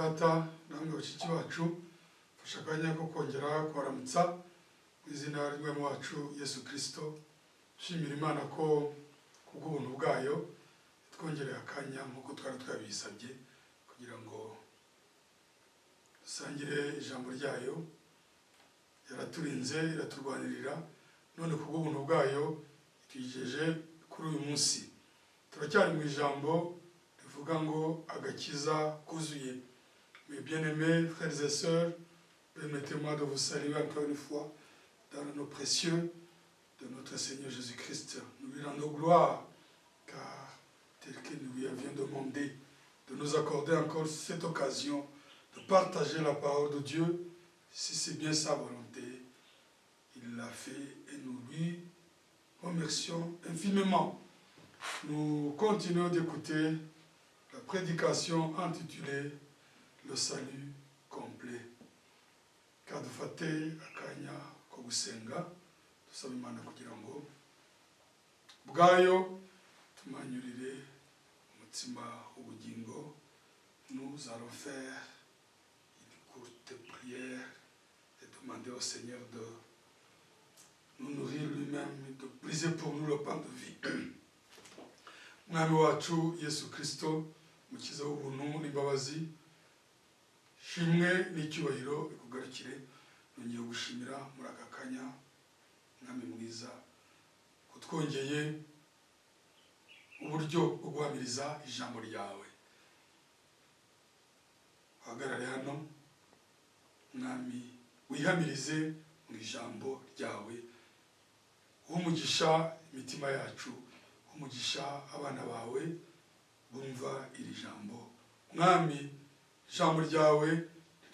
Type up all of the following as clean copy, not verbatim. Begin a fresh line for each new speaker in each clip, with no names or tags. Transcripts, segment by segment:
Data, namwe bashiki bacu, mfashe akanya ko kongera kubaramutsa mu izina ry'Umwami wacu Yesu Kristo. Nshimira Imana ko kubw'ubuntu bwayo twongereye akanya nk'uko twari twabisabye kugira ngo dusangire ijambo ryayo. Yaraturinze, iraturwanirira, none kubw'ubuntu bwayo itugejeje kuri uyu munsi. Turacyari mu ijambo rivuga ngo agakiza kuzuye. Mes bien-aimés frères et sœurs, permettez-moi de vous saluer encore une fois dans le nom précieux de notre Seigneur Jésus-Christ. Nous lui rendons gloire, car tel que nous lui avions demandé de nous accorder encore cette occasion de partager la parole de Dieu, si c'est bien sa volonté, il l'a fait et nous lui remercions infiniment. Nous continuons d'écouter la prédication intitulée Le salut complet. Kadufate akanya ko gusenga, dusaba Imana kugira ngo bwayo tumanyurire umutsima w'ubugingo. Nous allons faire une courte prière et demander au Seigneur de nous nourrir lui-même et de briser pour nous le pain de vie. Mwami wacu Yesu Kristo, mukiza w'ubuntu n'imbabazi, shimwe n'icyubahiro bikugarukire. Nongeye gushimira muri aka kanya, Mwami mwiza, kutwongeye uburyo bwo guhamiriza ijambo ryawe. Uhagarare hano Mwami, wihamirize mu ijambo ryawe, umugisha imitima yacu, umugisha abana bawe bumva iri jambo. Mwami, ijambo ryawe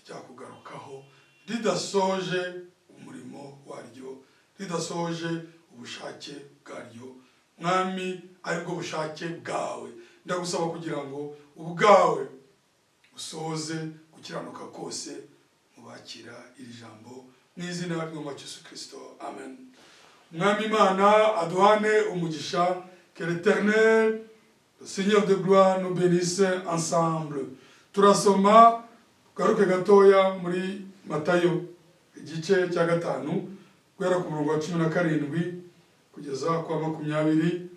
ryakugarukaho ridasoje umurimo waryo, ridasoje ubushake bwaryo. Mwami, aribwo bushake bwawe, ndagusaba kugira ngo ubwawe usohoze gukiranuka kose mu bakira iri jambo, mu izina ry'Umwami Yesu Kristo, amen. Mwami Imana aduhane umugisha. Que l'Éternel, le Seigneur de gloire, nous bénisse ensemble. Turasoma garuke gatoya muri Matayo igice cya 5, guhera ku murongo wa 17 kugeza kwa 20.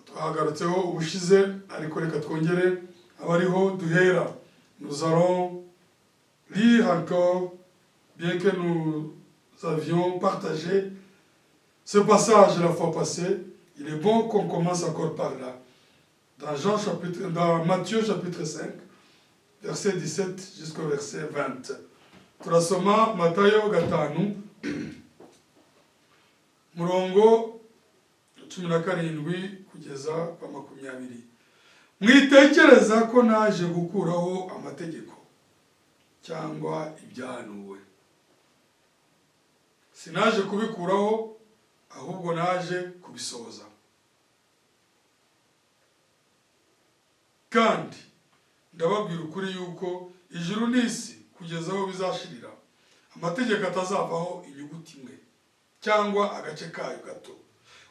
Twahagarutseho ubushize, ariko reka twongere abariho duhera. Nous allons lire encore, bien que nous avions partagé ce passage la fois passée, il est bon qu'on commence encore par là. Dans Matthieu chapitre 5, verset 17 jusqu'au verset 20. Turasoma Matayo 5, murongo 17 kugeza kwa 20. Mwitekereza ko naje gukuraho amategeko cyangwa ibyahanuwe. Sinaje kubikuraho, ahubwo naje kubisohoza. Kandi ndababwira ukuri yuko ijuru n'isi kugeza aho bizashirira, amategeko atazavaho inyuguti imwe cyangwa agace kayo gato,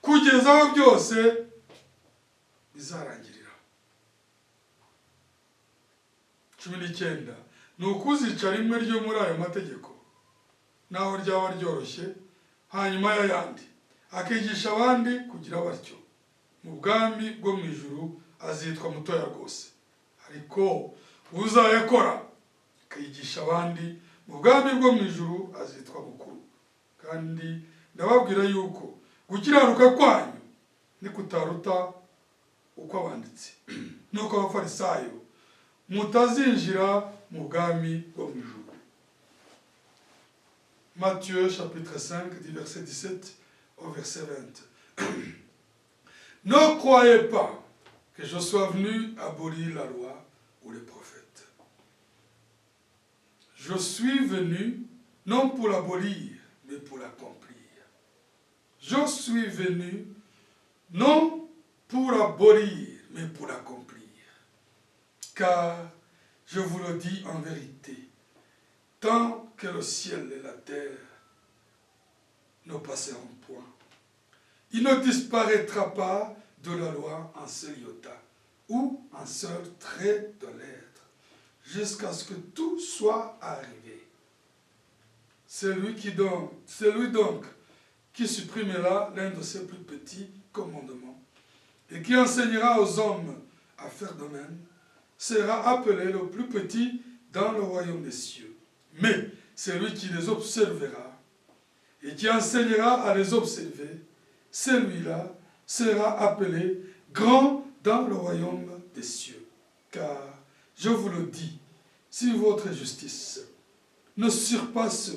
kugeza aho byose bizarangirira. 19. Ni ukuzica rimwe ryo muri ayo mategeko, naho ryaba ryoroshye, hanyuma y'ayandi akigisha abandi kugira batyo, mu bwami bwo mu ijuru azitwa mutoya rwose. Ariko uzayakora akigisha abandi, mu bwami bwo mu ijuru azitwa mukuru. Kandi ndababwira yuko gukiranuka kwanyu nikutaruta uko abanditsi nuko abafarisayo, mutazinjira mu bwami bwo mu ijuru. Matthieu chapitre 5, du verset 17 au verset 20. Ne croyez pas que je sois venu abolir la loi ou les prophètes. Je suis venu non pour l'abolir, mais pour l'accomplir. Je suis venu non pour abolir, mais pour l'accomplir. Car je vous le dis en vérité, tant que le ciel et la terre ne passeront point, il ne disparaîtra pas de la loi un seul iota ou un seul trait de lettre, jusqu'à ce que tout soit arrivé. Celui donc qui supprimera l'un de ces plus petits commandements et qui enseignera aux hommes à faire de même sera appelé le plus petit dans le royaume des cieux. Mais celui qui les observera et qui enseignera à les observer, celui-là sera appelé grand dans le royaume des cieux. Car, je vous le dis, si votre justice ne surpasse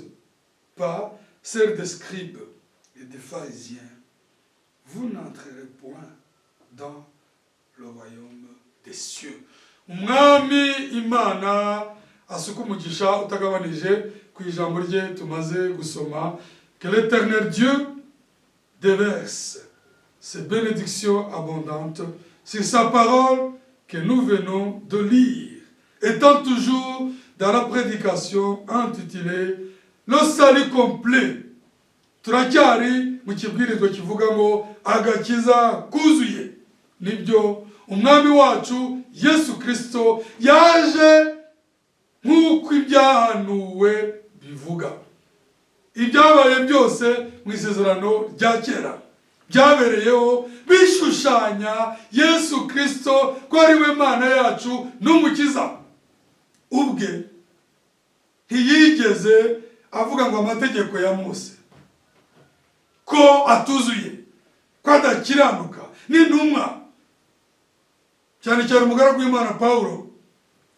pas celle des scribes et des pharisiens, vous n'entrerez point dans le royaume des cieux. Umwami Imana asuka umugisha utagabanije ku ijambo rye tumaze gusoma. Que l'Éternel Dieu déverse ses bénédictions abondantes sur sa parole que nous venons de lire, étant toujours dans la prédication intitulée Le salut complet. Turacyari mu kibwirizwa kivuga ngo agakiza kuzuye. Nibyo, Umwami wacu Yesu Kirisito yaje nk'uko ibyahanuwe bivuga. Ibyabaye byose mu Isezerano rya Kera byabereyeho bishushanya Yesu Kirisito, ko ari we Mana yacu n'Umukiza. Ubwe ntiyigeze avuga ngo amategeko ya Mose ko atuzuye, ko adakiranuka. N'intumwa, cyane cyane umugaragu w'Imana Pawulo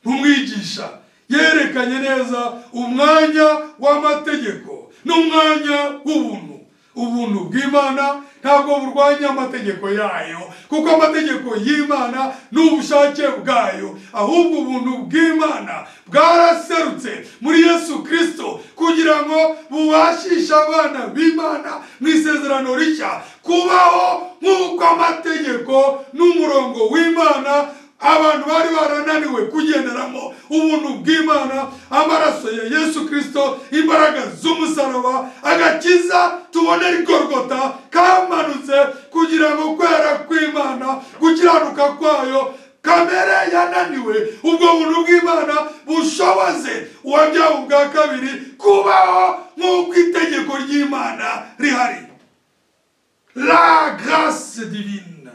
nk'umwigisha, yerekanye neza umwanya w'amategeko n'umwanya w'ubuntu. Ubuntu bw'Imana ntabwo burwanya amategeko yayo, kuko amategeko y'Imana ni ubushake bwayo. Ahubwo ubuntu bw'Imana bwaraserutse muri Yesu Kirisito kugira ngo bubashishe abana b'Imana mu Isezerano Rishya kubaho nk'uko amategeko n'umurongo w'Imana abantu bari barananiwe kugenderamo. Ubuntu bw'Imana, amaraso ya Yesu Kirisito, imbaraga z'umusaraba, agakiza tubonera Igorogota kamanutse kugira ngo kwera kw'Imana, gukiranuka kwayo, kamere yananiwe, ubwo buntu bw'Imana bushoboze uwabyawe ubwa kabiri kubaho nk'uko itegeko ry'Imana rihari. La grâce divine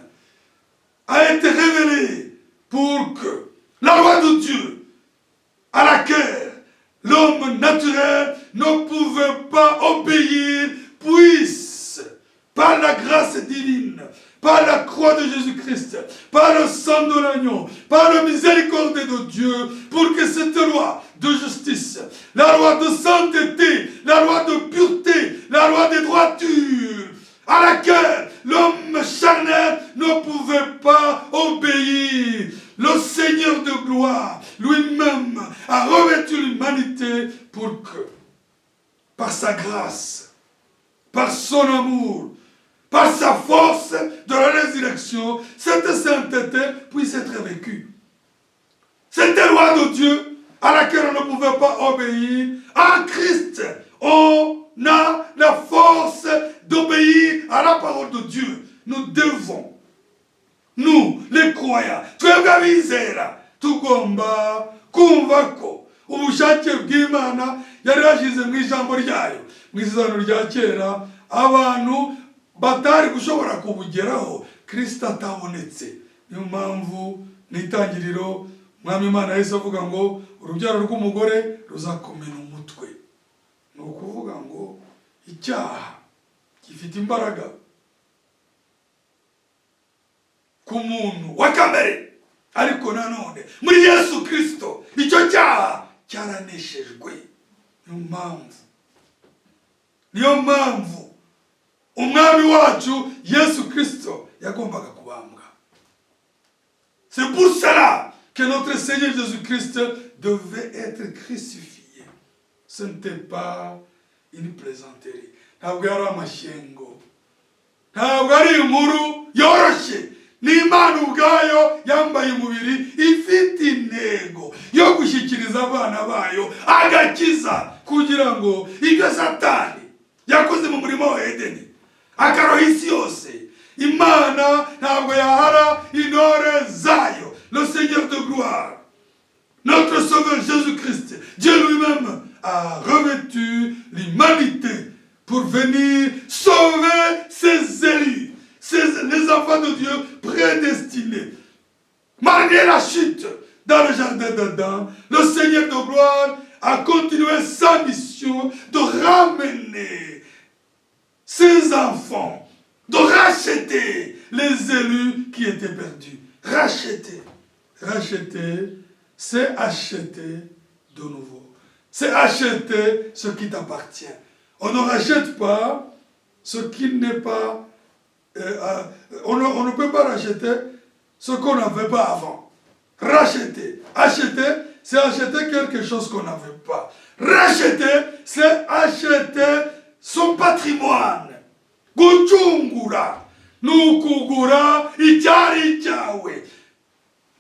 a été révélée pour que la loi de Dieu, à laquelle l'homme naturel ne pouvait pas obéir, puisse, par la grâce divine, par la croix de Jésus-Christ, par le sang de l'agneau, par la miséricorde de Dieu, pour que cette loi de justice, la loi de sainteté, la loi de pureté, la loi de droiture, à laquelle l'homme charnel ne pouvait pas obéir, le Seigneur de gloire lui-même a revêtu l'humanité pour que, par sa grâce, par son amour, par sa force de la résurrection, cette sainteté puisse être vécue. Cette loi de Dieu à laquelle on ne pouvait pas obéir, en Christ, on a la force d'obéir à la parole de Dieu. Nous devons, nous, les croyants, twebwe abizera, tugomba kumva ko ubushake bw'Imana yari yashyize mu ijambo ryayo mu Isezerano rya Kera, abantu batari gushobora kubugeraho Kirisito atabonetse. Niyo mpamvu mu Itangiriro Umwami Imana yahise avuga ngo urubyaro rw'umugore ruzakomena umutwe. Ni ukuvuga ngo icyaha gifite imbaraga ku muntu wa kamere, ariko nanone muri Yesu Kirisito icyo cyaha cyaraneshejwe. Niyo mpamvu Umwami wacu Yesu Kirisito yagombaga kubambwa. C'est pour cela que notre Seigneur Jésus-Christ devait être crucifié. Ce n'était pas une plaisanterie. Ntabwo yari amashyengo, ntabwo ari inkuru yoroshye. Ni Imana ubwayo yambaye umubiri, ifite intego yo gushyikiriza abana bayo agakiza, kugira ngo ibyo Satani yakoze mu murima wa Edeni akaroha isi yose, Imana ntabwo yahara intore zayo. Le Seigneur de gloire, notre Notre Sauveur Jésus-Christ, Dieu lui-même, a revêtu l'humanité pour venir sauver ses élus, les enfants de Dieu prédestinés. Malgré la chute dans le jardin d'Adam, le Seigneur de gloire a continué sa mission de ramener ses enfants, de racheter les élus qui étaient perdus. Racheter. Racheter, c'est acheter de nouveau. C'est acheter ce qui t'appartient. On ne rachète pas ce qui n'est pas. On ne peut pas racheter ce qu'on n'avait pas avant. Racheter. Acheter, c'est acheter quelque chose qu'on n'avait pas. Racheter, c'est acheter son patrimoine. Gucungura ni ukugura icyari cyawe.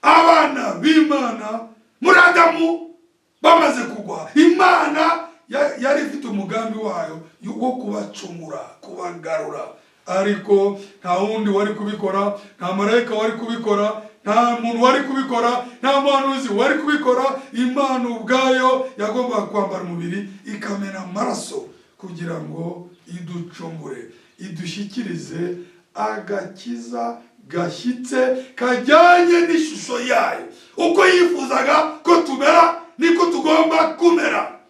Abana b'Imana muri Adamu bamaze kugwa, Imana yari ifite umugambi wayo wo kubacungura, kubagarura, ariko nta wundi wari kubikora, nta marayika wari kubikora, nta muntu wari kubikora, nta muhanuzi wari kubikora. Imana ubwayo yagombaga kwambara umubiri, ikamena amaraso kugira ngo iducungure, idushyikirize agakiza gashyitse kajyanye n'ishusho yayo. Uko yifuzaga ko tumera niko tugomba kumera.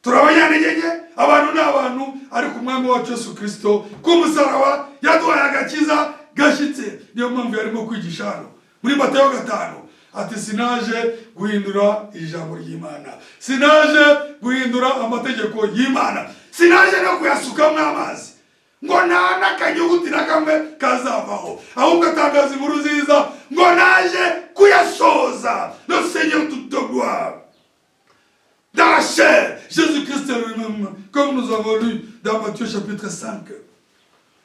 Turi abanyantege nke, abantu ni abantu, ariko Umwami wacu Yesu Kirisito ku musaraba yaduhaye agakiza gashyitse. Niyo mpamvu yarimo kwigisha hano muri Matayo 5 ati: "Sinaje guhindura ijambo ry'Imana, sinaje guhindura amategeko y'Imana, sinaje no kuyasukamo amazi ngo nta n'akanyuguti na kamwe kazavaho, ahubwo atangaza inkuru nziza ngo naje kuyasohoza." Le Seigneur de gloire dans la chair, Jésus-Christ lui-même, comme nous avons lu dans Matthieu chapitre 5,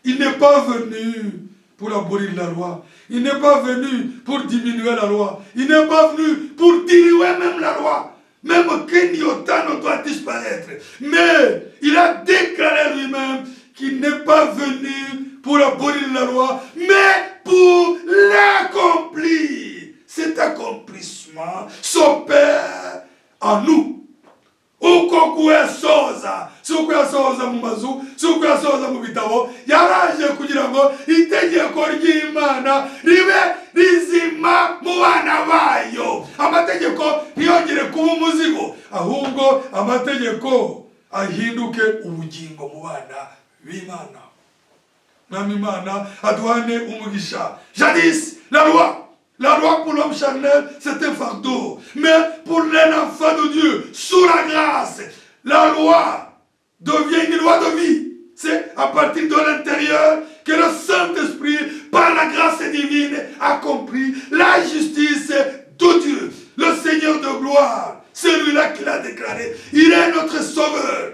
il n'est pas venu pour abolir la loi. Il n'est pas venu pour diminuer la loi. Il n'est pas venu pour diluer même la loi. Même qu'un iota ne doit disparaître. Mais il a déclaré lui-même qu'il n'est pas venu pour abolir la loi, mais pour l'accomplir. Cet accomplissement s'opère en nous. Uko kuyasoza si ukuyasohoza mu mazu, si ukuyasohoza mu bitabo. Yaraje kugira ngo itegeko ry'Imana ribe rizima mu bana bayo, amategeko ntiyongere kuba umuzigo, ahubwo amategeko ahinduke ubugingo mu bana b'Imana. Mwami Imana aduhane umugisha. Jadis, la loi pour l'homme charnel, c'est un fardeau. Mais pour un enfant de Dieu, sous la grâce, la loi devient une loi de vie. C'est à partir de l'intérieur que le Saint-Esprit, par la grâce divine, accomplit la justice de Dieu. Le Seigneur de gloire, celui-là qui l'a déclaré, il est notre sauveur.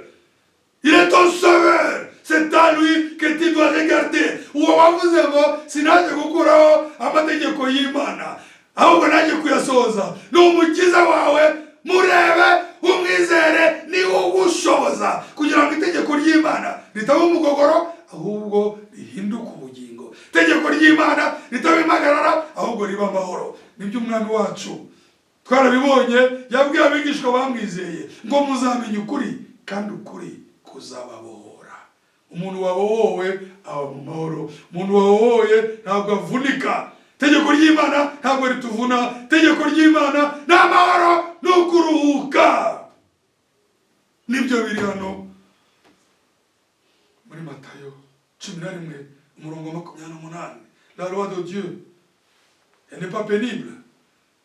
Il est ton sauveur. C'est à lui que tu dois regarder. Uwo wavuze ngo sinaje gukuraho amategeko y'Imana, ahubwo naje kuyasohoza, ni Umukiza wawe. Murebe, umwizere, ni ugushoboza kugira ngo itegeko ry'Imana ritaba umugogoro, ahubwo rihinduke ubugingo, itegeko ry'Imana ritaba impagarara, ahubwo riba amahoro. Nibyo Umwami wacu twarabibonye yabwiye abigishwa bamwizeye ngo: "Muzamenye ukuri, kandi ukuri kuzababohora." Umuntu wabohowe aba mu mahoro. Umuntu wabohoye ntabwo avunika. Itegeko ry'Imana ntabwo rituvuna. Itegeko ry'Imana ni amahoro, ni ukuruhuka. Nibyo biri hano muri Matayo 11, umurongo wa 28. La loi de Dieu, elle n'est pas pénible.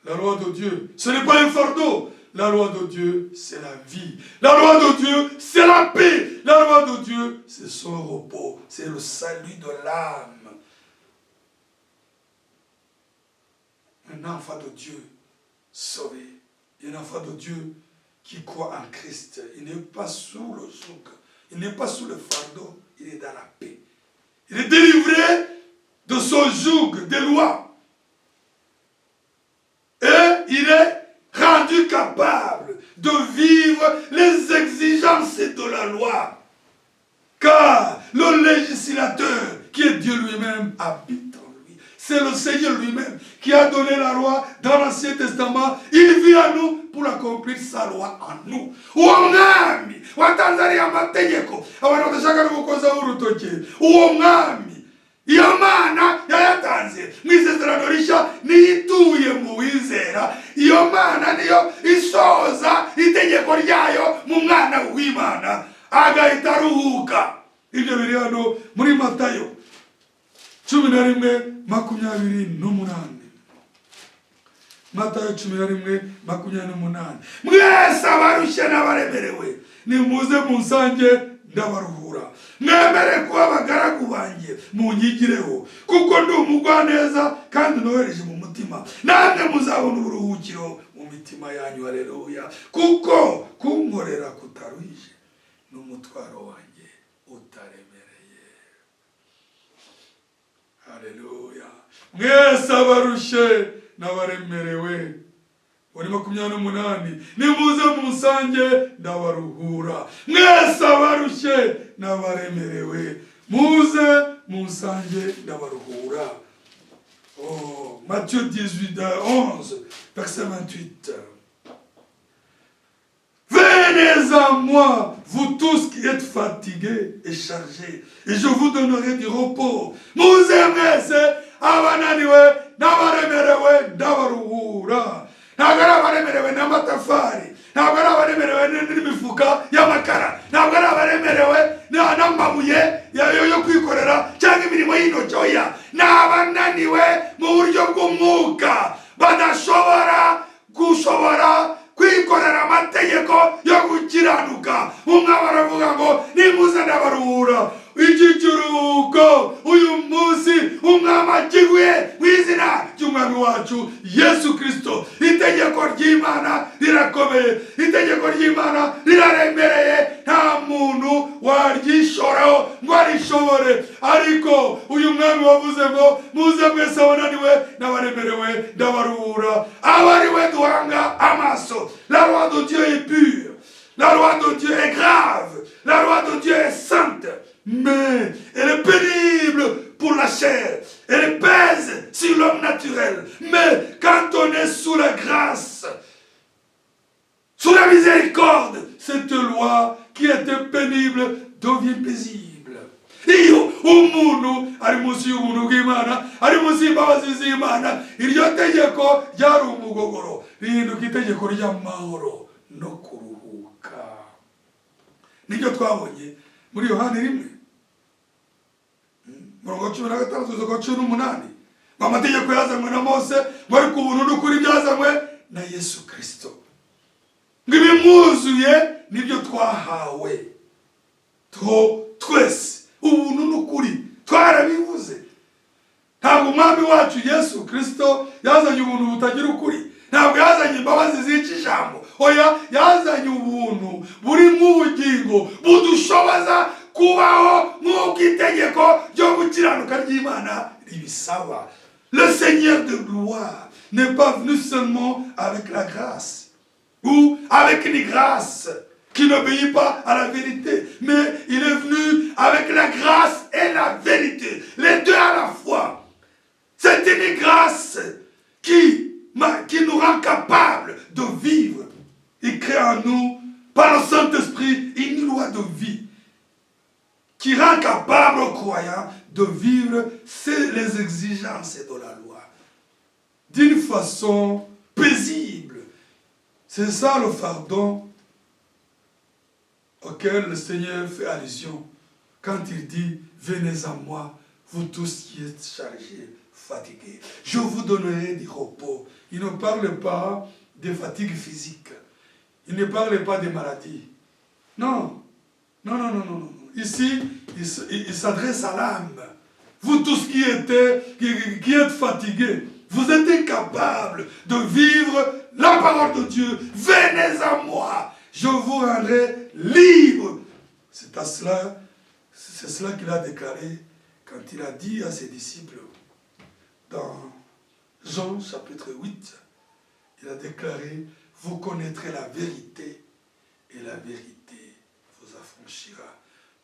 La loi de Dieu, ce n'est pas un fardeau. La loi de Dieu, c'est la vie. La loi de Dieu, c'est la paix. La loi de Dieu, c'est son repos, c'est le salut de l'âme. Un enfant de Dieu sauvé, un enfant de Dieu qui croit en Christ, il n'est pas sous le joug, il n'est pas sous le fardeau, il est dans la paix. Il est délivré de son joug des lois. Et il est rendu capable de vivre les exigences de la loi. Car le législateur, qui est Dieu lui-même, habite en lui. C'est le Seigneur lui-même qui a donné la loi dans l'Ancien Testament. Il vit en nous pour accomplir sa loi en nous. Uwo mwami watanze ariya mategeko abantu badashaka no gukozaho urutoki, uwo mwami, iyo Mana yayatanze mu Isezerano Rishya, niyo ituye mu wizera. Iyo Mana niyo isoza itegeko ryayo mu mwana w'Imana, agahita aruhuka. Ibyo biri hano muri Matayo 11:28. Matayo 11:28: "Mwese abarushye n'abaremerewe, nimuze munsange, ndabaruhura. Mwemere kuba abagaragu banjye, munyigireho, kuko ndi umugwaneza kandi noroheje mu mutima, namwe muzabona uburuhukiro mu mitima yanyu." Haleluya! "Kuko kunkorera kutaruhije, n'umutwaro wanjye utaremereye." Haleluya! Mwese abarushye n'abaremerewe, muri 28, nimuze munsange, ndabaruhura. Mwese abarushye n'abaremerewe, muze munsange, ndabaruhura. Oh, Matthieu 18, 11, verset 28. "Venez à moi, vous tous qui êtes fatigués et chargés, et je vous donnerai du repos." Muze mwese abananiwe n'abaremerewe, ndabaruhura. Ntabwo ari abaremerewe n'amatafari, ntabwo ari abaremerewe n'imifuka y'amakara, ntabwo ari abaremerewe n'amabuye yo kwikorera cyangwa imirimo y'intoki. Oya, ni abananiwe mu buryo bw'umwuka, badashobora gushobora kwikorera amategeko yo gukiranuka. Umwami aravuga ngo nimuze, ndabaruhura. Iki kiruhuko uyu munsi umwami akiguye mu izina ry'Umwami wacu Yesu Kirisito. Itegeko ry'Imana rirakomeye, itegeko ry'Imana riraremereye, nta muntu waryishoraho ngo arishobore. Ariko uyu mwami wavuze ngo muze mwese abananiwe n'abaremerewe, ndabaruhura, aba ari we duhanga amaso. La loi de Dieu est pure, la loi de Dieu est grave, la loi de Dieu est sainte, mais elle est pénible pour la chair, elle pèse sur l'homme naturel. Mais quand on est sous la grâce, sous la miséricorde, cette loi qui était pénible devient paisible. Iyo umuntu ari munsi y'ubuntu bw'Imana, ari munsi y'imbabazi z'Imana, iryo tegeko ryari umugogoro rihinduka itegeko ry'amahoro no kuruhuka. Nibyo twabonye muri Yohani 1, murongo wa 16 kugeza ku wa 18, ngo amategeko yazanywe na Mose, ngo ariko ubuntu n'ukuri byazanywe na Yesu Kirisito, ngo ibimwuzuye nibyo twahawe to twese, ubuntu n'ukuri. Twarabivuze, ntabwo Umwami wacu Yesu Kirisito yazanye ubuntu butagira ukuri, ntabwo yazanye imbabazi zica ijambo. Oya, yazanye ubuntu burimo ubugingo budushoboza kubaho nk'uko itegeko ryo gukiranuka ry'Imana ribisaba. Le Seigneur de gloire n'est pas venu seulement avec la grâce ou avec une grâce qui n'obéit pas à la vérité, mais il est venu avec la grâce et la vérité, les deux à la fois. C'est une grâce qui nous rend capables de vivre. Il crée en nous, par le Saint-Esprit, une loi de vie qui rend capable aux croyants de vivre les exigences de la loi d'une façon paisible. C'est ça le fardeau auquel le Seigneur fait allusion quand il dit: "Venez à moi, vous tous qui êtes chargés, fatigués, je vous donnerai du repos." Il ne parle pas des fatigues physiques. Il ne parle pas des maladies. Non, non, non, non, non, non. Ici, il s'adresse à l'âme. Vous tous qui êtes fatigués, vous êtes incapables de vivre la parole de Dieu. Venez à moi, je vous rendrai libre. C'est cela qu'il a déclaré quand il a dit à ses disciples dans Jean chapitre 8. Il a déclaré: "Vous connaîtrez la vérité et la vérité vous affranchira."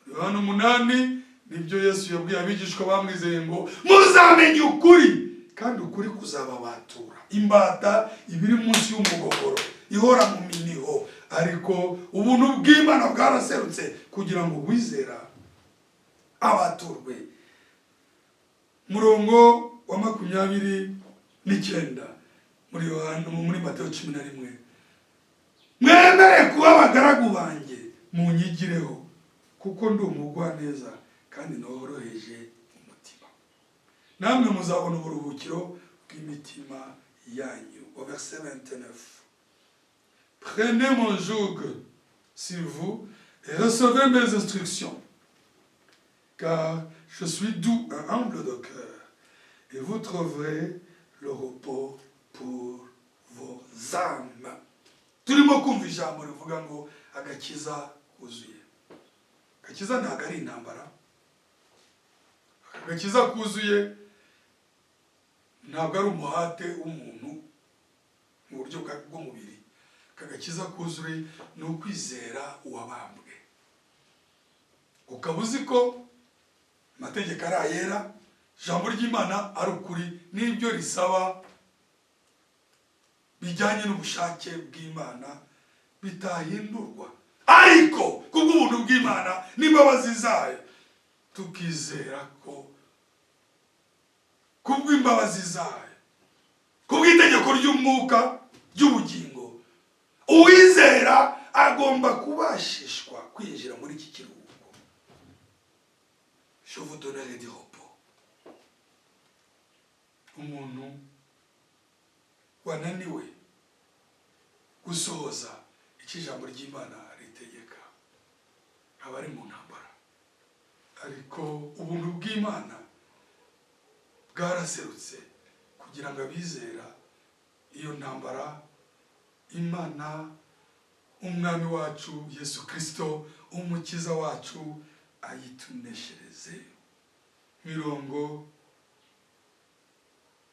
Yohana 8, nibyo Yesu yabwiye abigishwa bamwizeye ngo muzamenye ukuri. Kandi ukuri kuzababatura. Imbata iba iri munsi y'umugogoro, ihora mu miniho, ariko ubuntu bw'Imana bwaraserutse kugira ngo uwizera abaturwe. Murongo wa 29 muri Yohana, muri Mateyo 11: "Mwemere kuba abagaragu banjye, munyigireho, kuko ndi umugwaneza kandi noroheje umutima, namwe muzabona uburuhukiro bw'imitima yanyu." Au verset 29: "Prenez mon joug sur vous et recevez mes instructions, car je suis doux et humble de cœur, et vous trouverez le repos pour vos âmes." Turimo kumva ijambo rivuga ngo agakiza kuzuye. Agakiza ntabwo ari intambara. Agakiza kuzuye ntabwo ari umuhate w'umuntu mu buryo bw'umubiri. Aka gakiza kuzuye ni ukwizera uwabambwe, ukaba uzi ko amategeko ari ayera, ijambo ry'Imana ari ukuri, n'ibyo risaba bijyanye n'ubushake bw'Imana bitahindurwa, ariko kubw'ubuntu bw'Imana n'imbabazi zayo tukizera ko kubw'imbabazi zayo, kubw'itegeko ry'umwuka ry'ubugingo, uwizera agomba kubashishwa kwinjira muri iki kiruhuko. "Je vous donnerai du repos." Umuntu wananiwe gusohoza icyo ijambo ry'Imana ritegeka aba ari mu ntambara, ariko ubuntu bw'Imana bwaraserutse kugira ngo abizera iyo ntambara, Imana Umwami wacu Yesu Kirisito Umukiza wacu ayituneshereze.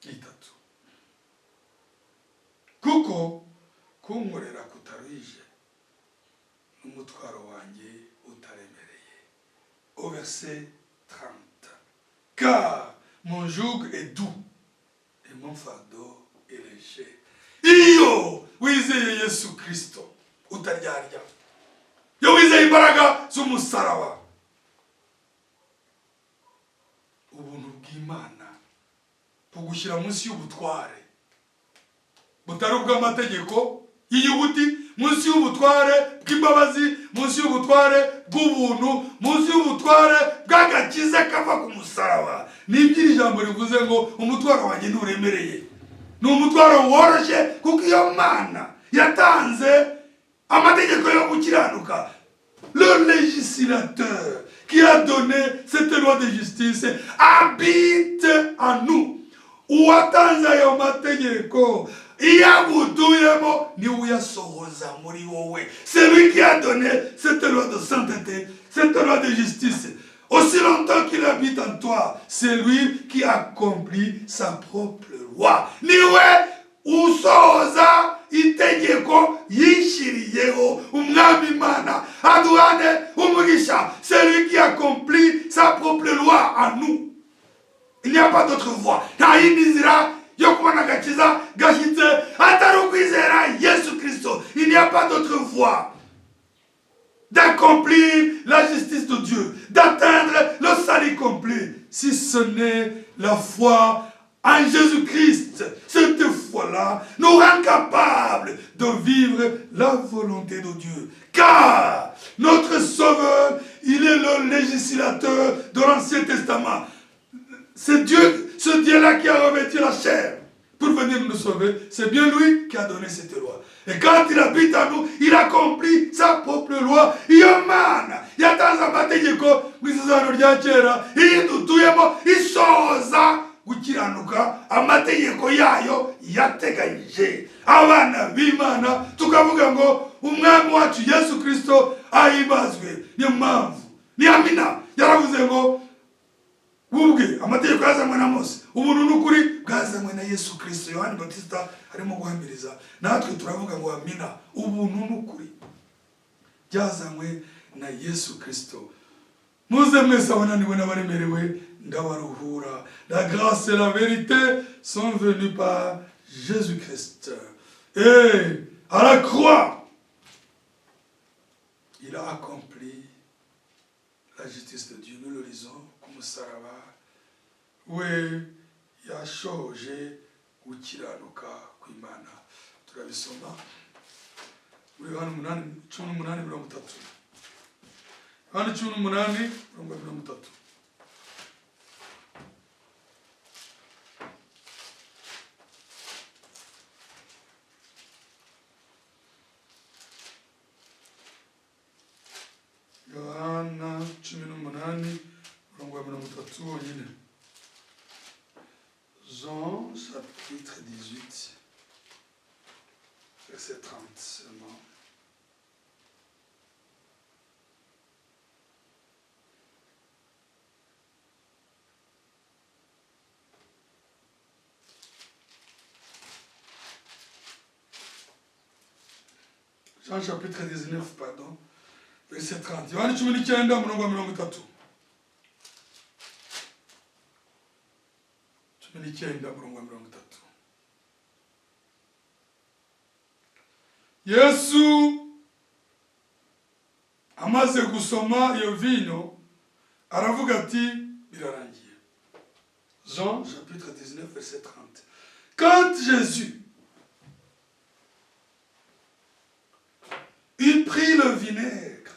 30: "Kuko kunkorera kutaruhije, n'umutwaro wanjye utaremereye." Au verset 30: "Car mon joug est doux et mon fardeau est léger." Iyo wizeye Yesu Kirisito utaryarya, iyo wizeye imbaraga z'umusaraba, ubuntu bw'Imana bugushyira munsi y'ubutware butari ubw'amategeko y'inyuguti, munsi y'ubutware bw'imbabazi, munsi y'ubutware bw'ubuntu, munsi y'ubutware bw'agakiza kava ku musaraba. Nibyo iri jambo rivuze ngo "umutwaro wanjye nturemereye", ni umutwaro woroshye, kuko iyo Mana yatanze amategeko yo gukiranuka, le législateur qui a donné cette loi de justice habite en nous. Uwatanze ayo mategeko iyo agutuyemo niwe uyasohoza muri wowe. C'est lui qui a donné cette loi de sainteté, cette loi de justice. Aussi longtemps qu'il habite en toi, c'est lui qui accomplit sa propre loi. Niwe usohoza itegeko yishyiriyeho. Umwami Imana aduhane umugisha. C'est lui qui accomplit sa propre loi en nous. Il n'y a pas d'autre voie. Nta yindi nzira yo kubona agakiza gashyitse atari ukwizera Yesu Kirisito. Il n'y a pas d'autre voie d'accomplir la justice de Dieu, d'atteindre le salut complet, si ce n'est la foi en Jésus-Christ. Cette foi-là nous rend capables de vivre la volonté de Dieu. Car notre Sauveur, il est le législateur de l'Ancien Testament. C'est Dieu, ce Dieu-là qui a revêtu la chair pour venir nous sauver. C'est bien lui qui a donné cette loi. Et quand il habite en nous, il accomplit sa propre loi. Iyo Mana yatanze amategeko mu Isezerano rya Kera, iyo dutuyemo isohoza gukiranuka amategeko yayo yateganyije. Abana b'Imana tukavuga ngo Umwami wacu Yesu Kirisito ahimbazwe. Niyo mpamvu ni amina. Yaravuze ngo ubwe amategeko yazanywe na Mose, ubuntu n'ukuri bwazanywe na Yesu Kirisito. Yohani Batista arimo guhamiriza, natwe turavuga ngo amina. Ubuntu n'ukuri byazanywe na Yesu Kirisito. "Muze mwese abananiwe n'abaremerewe." Ndabaruhura. La grâce et la vérité sont venues par Jésus-Christ. Et à la croix, il a accompli la justice de Dieu. Nous le lisons ku musaraba we yashohoje gukiranuka kw'Imana. Turabisoma muri Yohana 18:30. Yohana 18:30. Yohana 18:30 wonyine. Jean chapitre 18, verset 30 seulement. Jean chapitre 19, pardon, verset 30. Yohana 19:30. 19:30. Yesu amaze gusoma iyo vino aravuga ati birarangiye. Jean chapitre 19, verset 30. Quand Jésus il prit le vinaigre,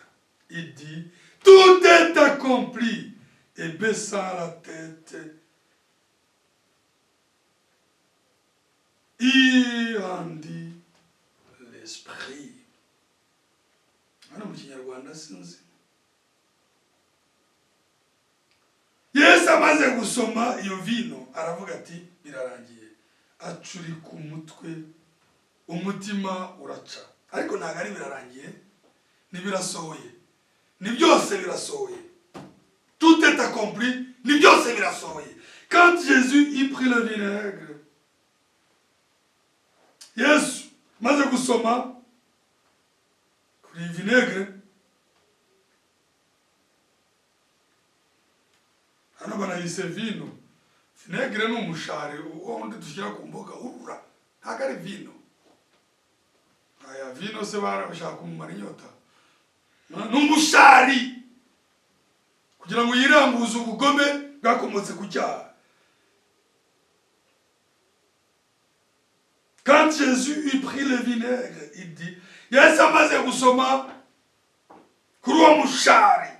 il dit, tout est accompli, et baissa la tête. Il rendit l'esprit. Hano mu Kinyarwanda sinzi. Yesu amaze gusoma iyo vino aravuga ati birarangiye, acurika umutwe, umutima uraca. Ariko ntabwo ari birarangiye, ni birasohoye, ni byose birasohoye. Tout est accompli, ni byose birasohoye. Quand Jésus y prit le vinaigre, Yesu maze gusoma kuri vinaigre, hano banayise vino. Vinaigre ni umushari uwo wundi dushyira ku mboga urura, ntabwo ari vino. Aya vino se barabashaka kumumara inyota, ni umushari kugira ngo yiranguze ubugome bwakomotse ku cyaha. Quand Jésus eut pris le vinaigre, il dit, Yesu amaze gusoma kuri uwo mushari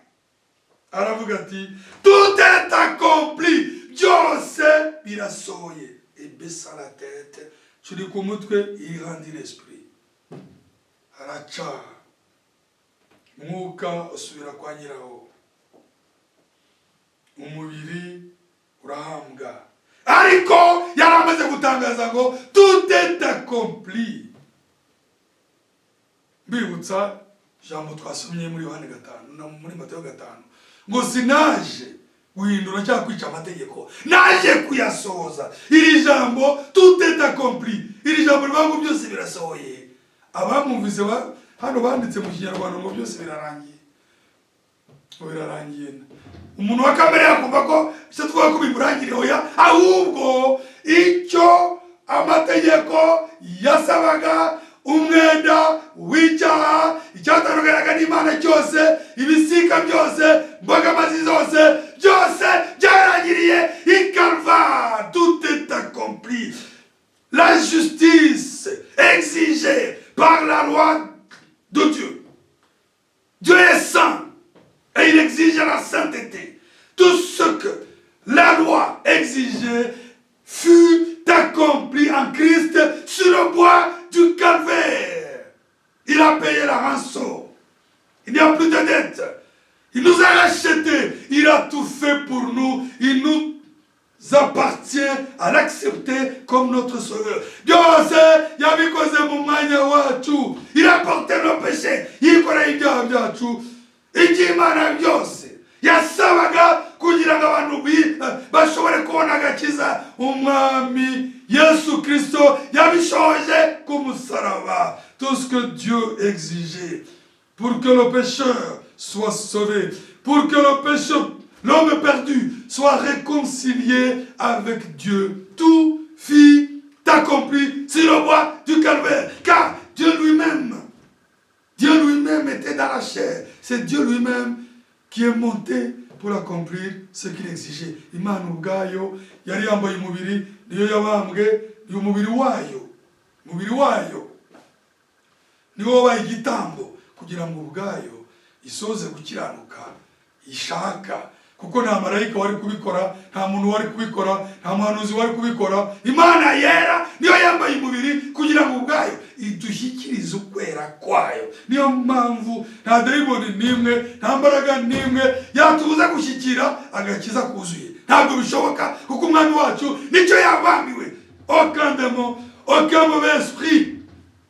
aravuga ati tout est accompli, byose birasohoye. Et baissa la tête, curika umutwe, il rendit l'esprit. Araca, umwuka usubira kwa nyirawo, umubiri urahambwa. Ariko yari amaze gutangaza ngo tout est accompli. Mbibutsa ijambo twasomye muri Yohana 5 na muri Matayo 5 ngo sinaje guhindura cyangwa kwica amategeko, naje kuyasohoza. Iri jambo tout est accompli, iri jambo rivuga ngo byose birasohoye. Abamwumvise hano banditse mu Kinyarwanda ngo byose birarangiye, ngo birarangiye. Umuntu wa kamere yakumva ko icyo twavuga ko bimurangiriye, oya, ahubwo icyo amategeko yasabaga, umwenda w'icyaha, icyatandukanaga n'Imana cyose, ibisika byose, imbogamizi zose, byose byarangiriye i Calvaire. Tout est accompli. La justice exigée par la loi de Dieu. Dieu est saint et il exige la sainteté. Tout ce que la loi exigeait fut accompli en Christ sur le bois du calvaire. Il a payé la rançon. Il n'y a plus de dette. Il nous a rachetés. Il a tout fait pour nous. Il nous appartient à l'accepter comme notre sauveur. Byose yabikoze mu mwanya wacu. Il a porté nos péchés. Yikoreye ibyaha byacu. Iby'Imana byose yasabaga kugira ngo abantu bashobore kubona agakiza, umwami Yesu Kristo yabishoje ku musaraba. Tout ce que Dieu exigeait pour que le pécheur soit sauvé, pour que le pécheur l'homme perdu soit réconcilié avec Dieu. Tout fut accompli sur le bois du Calvaire. Car Dieu lui-même était dans la chair. C'est Dieu lui-même qui est monté pour accomplir ce qu'il exigeait. Imana ubwayo yari yambaye umubiri, niyo yabambwe, ni umubiri wayo. Umubiri wayo niwo wabaye igitambo kugira ngo ubwayo isoze gukiranuka ishaka, kuko nta marayika wari kubikora, nta muntu wari kubikora, nta muhanuzi wari kubikora. Imana yera niyo yambaye umubiri kugira ngo ubwayo idushyikirize ukwera kwayo. Niyo mpamvu nta dayimoni n'imwe, nta mbaraga n'imwe yatubuza gushyikira agakiza kuzuye. Ntabwo bishoboka, kuko Umwami wacu nicyo yabambiwe. Aucun démon, aucun mauvais esprit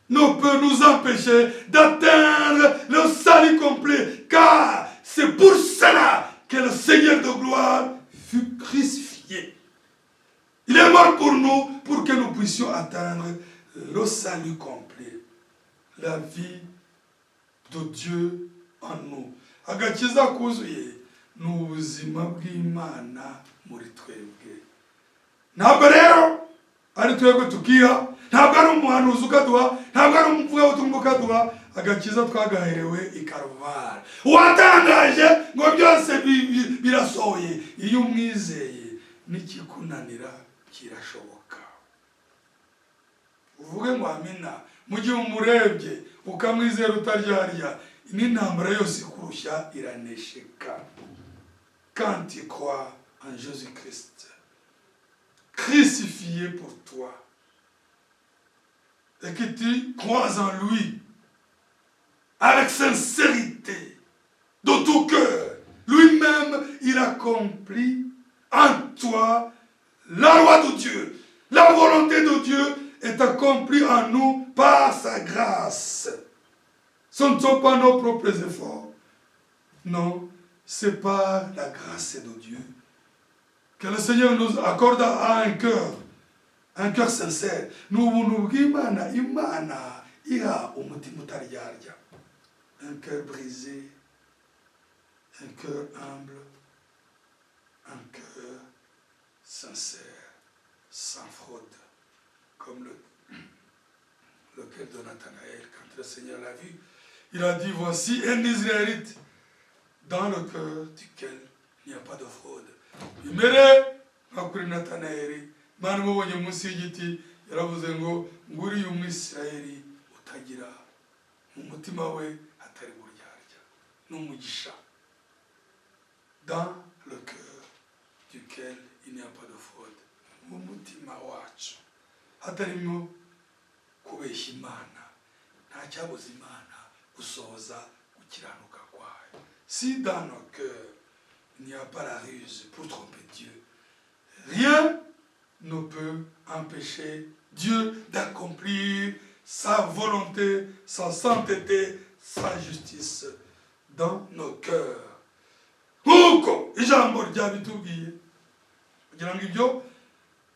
ne peut nous empêcher d'atteindre le salut complet, car c'est pour cela que le Seigneur de gloire fut crucifié. Il est mort pour nous, pour que nous puissions atteindre le salut complet, la vie de Dieu en nous. Agakiza kuzuye ni ubuzima bw'Imana muri twebwe. Ntabwo rero ari twebwe tukiha, ntabwo ari umuhanuzi ukaduha, ntabwo ari umuvugabutumwa ukaduha. Agakiza twagaherewe i Karuvari. Uwatangaje ngo byose birasohoye, iyo umwizeye n'ikikunanira kirashoboka. Uvuge ngo amina. Mu gihe umurebye ukamwizera utaryarya, n'intambara yose ikurushya iranesheka. Quand tu crois en Jésus-Christ crucifié pour toi et que tu crois en lui avec sincérité de tout cœur, lui-même, il accomplit en toi la loi de Dieu. La volonté de Dieu est accomplie en nous par sa grâce. Ce ne sont pas nos propres efforts. Non, c'est par la grâce de Dieu que le Seigneur nous accorde un cœur sincère. Ni ubuntu bw'Imana, Imana iha umutima utaryarya. Un cœur brisé, un cœur humble, un cœur sincère, sans fraude, comme le cœur de Nathanaël, quand le Seigneur l'a vu, il a dit: «Voici un Israélite dans le cœur duquel il n'y a pas de fraude.» Bimere nka kuri Natanayeli, Imana imubonye munsi y'igiti yaravuze ngo nguriya Umwisirayeli utagira mu mutima we hatari buryarya n'umugisha. Dans le cœur duquel il n'y a pas de fraude, mu mutima wacu hatarimo kubeshya Imana, nta cyabuza Imana gusohoza gukiranuka kwayo. Si dans nos cœurs il n'y a pas la ruse pour tromper Dieu, rien ne peut empêcher Dieu d'accomplir sa volonté, sa sainteté, sa justice dans nos cœurs, nk'uko ijambo ryabitubwiye, kugira ngo ibyo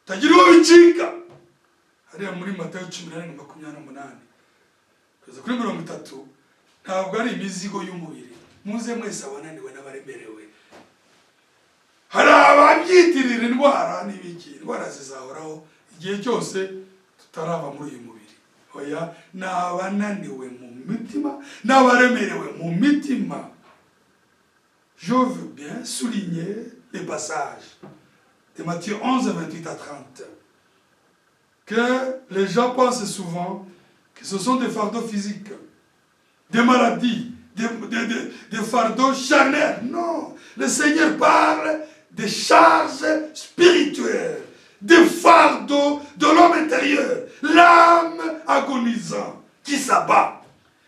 tagira uwo bicika. Hariya muri Matayo 14:28 kugeza kuri 30, ntabwo ari imizigo y'umubiri. Muze mwese abananiwe n'abaremerewe. Hari ababyitirira indwara n'ibiki. Indwara zizahoraho igihe cyose tutarava muri uyu mubiri. Oya, ni abananiwe mu mitima n'abaremerewe mu mitima. Je veux bien souligner les passages de Matthieu 11, 28 à 30, que les gens pensent souvent que ce sont des fardeaux physiques, des maladies, des fardeaux charnels. Non, le Seigneur parle des charges spirituelles, des fardeaux de l'homme intérieur, l'âme agonisant qui s'abat.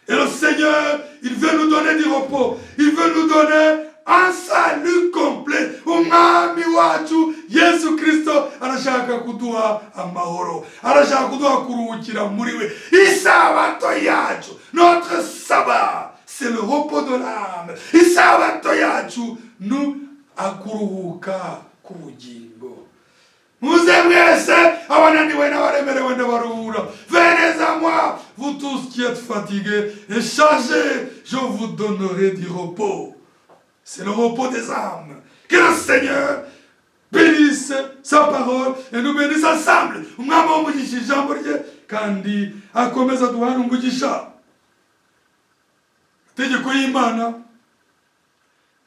Et le Seigneur, il veut nous donner du repos. Il veut nous donner un salut complet. Umwami wacu Yesu Kristo arashaka kuduha amahoro, arashaka kuduha kuruhukira muri we. Isabato yacu, notre sabbat, c'est le repos de l'âme. Isabato yacu ni akuruhuka k'ubugingo. Muze mwese abananiwe n'abaremerewe, ndabaruhura. Venez à moi, vous tous qui êtes fatigués et chargés, je vous donnerai du repos. C'est le repos des âmes. Que le Seigneur bénisse sa parole et nous bénisse ensemble. Umwami w'umugisha ijambo rye kandi akomeza duhana umugisha. Amategeko y'Imana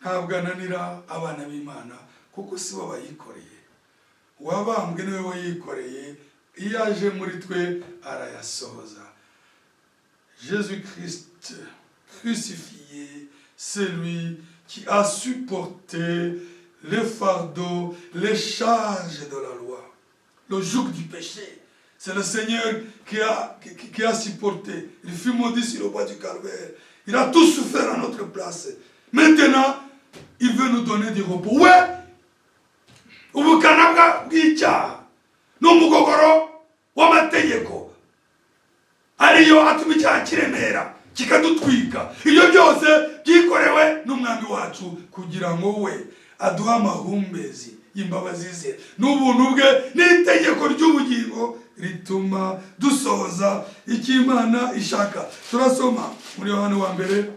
ntabwo ananira abana b'Imana, kuko si bo bayikoreye. Uwabambwe niwe wayikoreye, iyo aje muri twe arayasohoza. Jésus-Christ crucifié, c'est lui qui a supporté les fardeaux, les charges de la loi, le joug du péché. C'est le Seigneur qui a supporté. Il fut maudit sur le bois du calvaire. Il a tout souffert à notre place. Maintenant, il veut nous donner du repos. Ouais, ubukana bw'icyaha n'umugogoro w'amategeko ariyo atuma icyaha kiremera kikadutwika, ibyo byose byikorewe n'Umwami wacu kugira ngo we aduhe amahumbezi y'imbabazi ze n'ubuntu bwe n'itegeko ry'ubugingo rituma dusohoza icyo Imana ishaka. Turasoma muri Yohani wa mbere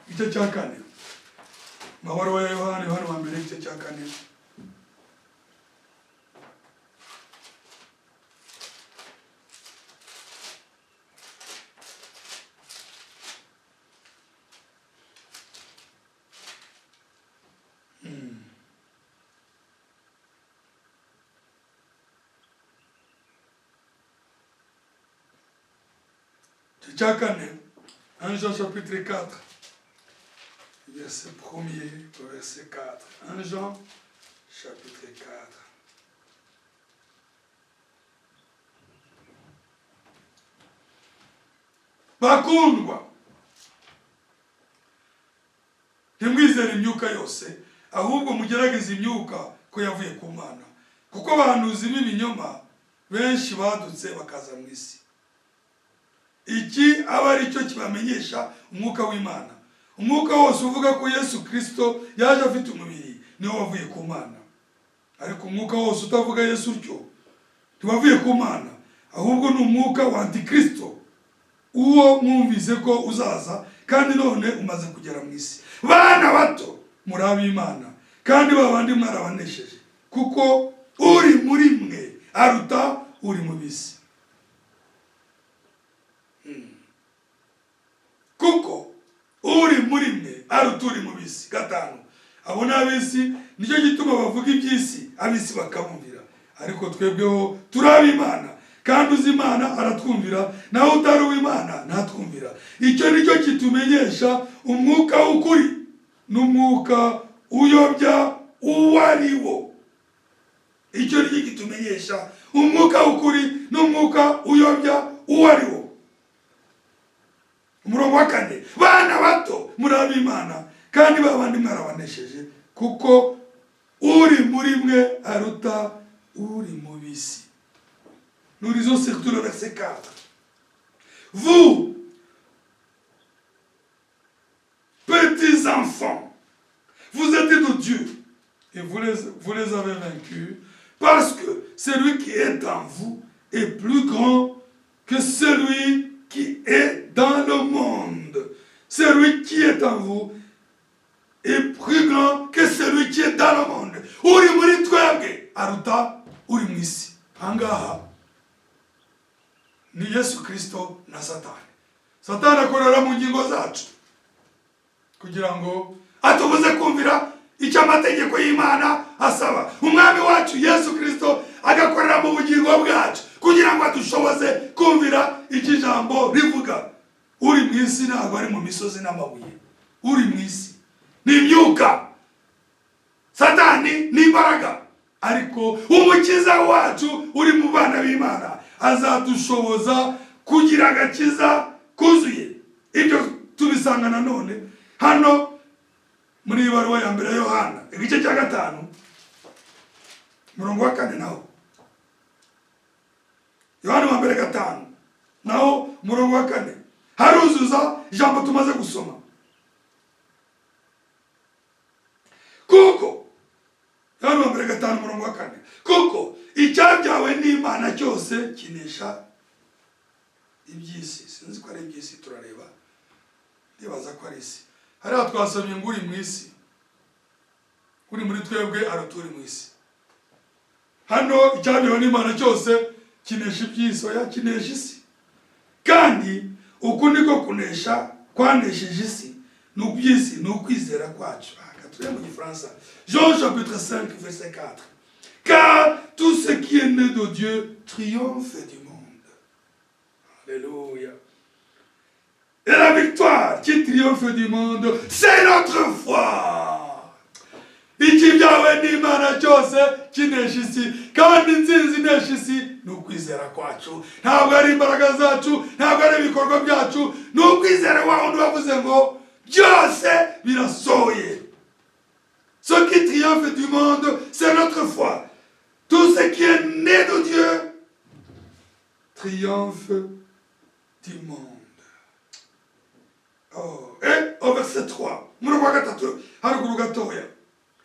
igice cya 4. Amabaruwa ya Yohani, Yohani wa mbere igice cya 4. Cya 4, 1 Jean chapitre 4, verset 1er au verset 4. 1 Jean chapitre 4. Bakundwa, ntimwizere imyuka yose, ahubwo mugerageze imyuka ko yavuye ku Mana, kuko abahanuzi b'ibinyoma benshi badutse bakaza mu isi. Iki aba ari cyo kibamenyesha umwuka w'Imana: umwuka wose uvuga ko Yesu Kristo yaje afite umubiri niwo wavuye ku Mana, ariko umwuka wose utavuga Yesu utyo ntiwavuye ku Mana, ahubwo ni umwuka wa Antikristo, uwo mwumvise ko uzaza kandi none umaze kugera mu isi. Bana bato, muri ab'Imana, kandi babandi mwarabanesheje, kuko uri muri mwe aruta uri mu bisi. Kuko uri muri mwe aruta uri mu bisi. 5, abo ni ab'isi, nicyo gituma bavuga iby'isi, ab'isi bakabumvira. Ariko twebweho turi ab'Imana, kandi uzi Imana aratwumvira, naho utari uw'Imana ntatwumvira. Icyo nicyo kitumenyesha umwuka w'ukuri n'umwuka uyobya uwo ari wo. Icyo nicyo kitumenyesha umwuka w'ukuri n'umwuka uyobya uwo ari wo. Umurongo wa 4, bana bato, muri ab'Imana, kandi babandi mwarabanesheje, kuko uri muri mwe aruta uri mu bisi. Nous lisons surtout le verset 4. Vous, petits enfants, vous êtes de Dieu et vous les avez vaincus, parce que celui qui est en vous est plus grand que celui qui est dans le monde. Celui qui est en vous est plus grand que celui qui est dans le monde. Uri muri twebwe aruta uri mu isi. Ahangaha ni Yesu Kristo na Satani. Satani akorera mu ngingo zacu kugira ngo atubuze kumvira icyo amategeko y'Imana asaba. Umwami wacu Yesu Kristo agakorera mu bugingo bwacu kugira ngo adushoboze kumvira icyo ijambo rivuga. Uri mu isi ntabwo ari mu misozi n'amabuye. Uri mu isi ni imyuka, Satani ni imbaraga, ariko Umukiza wacu uri mu bana b'Imana azadushoboza kugira agakiza kuzuye. Ibyo tubisanga nanone hano muri ibaruwa ya mbere ya Yohana igice cya 5 umurongo wa 4. Naho Yohana wa mbere 5 naho umurongo wa 4 haruzuza ijambo tumaze gusoma. Kuko Yohana wa mbere 5 umurongo wa 4, kuko icyabyawe n'Imana cyose kinesha iby'isi. Sinzi ko ari iby'isi, turareba, ndibaza ko ari isi. Hariya twasomye ngo uri mu isi, Uri muri twebwe aruta uri mu isi. Hano icyabyawe n'Imana cyose kinesha iby'isi, oya, kinesha isi. Kandi uku niko kunesha kwanesheje isi, ni uby'isi, ni ukwizera kwacu. Ah, turebe mu Gifaransa, Jean chapitre 5 verset 4: car tout ce qui est né de Dieu triomphe du monde. Alléluia. Et la victoire qui triomphe du monde, c'est notre foi. Ikibyawe n'Imana cyose kinesha isi, kandi intsinzi inesha isi ni ukwizera kwacu. Ntabwo ari imbaraga zacu, ntabwo ari ibikorwa byacu, ni ukwizera wa wundi wavuze ngo byose birasohoye. Ce qui triomphe du monde, c'est notre foi. Tout ce qui est né de Dieu triomphe du monde. Oh. Et au verset 3, muri wa gatatu haruguru gatoya,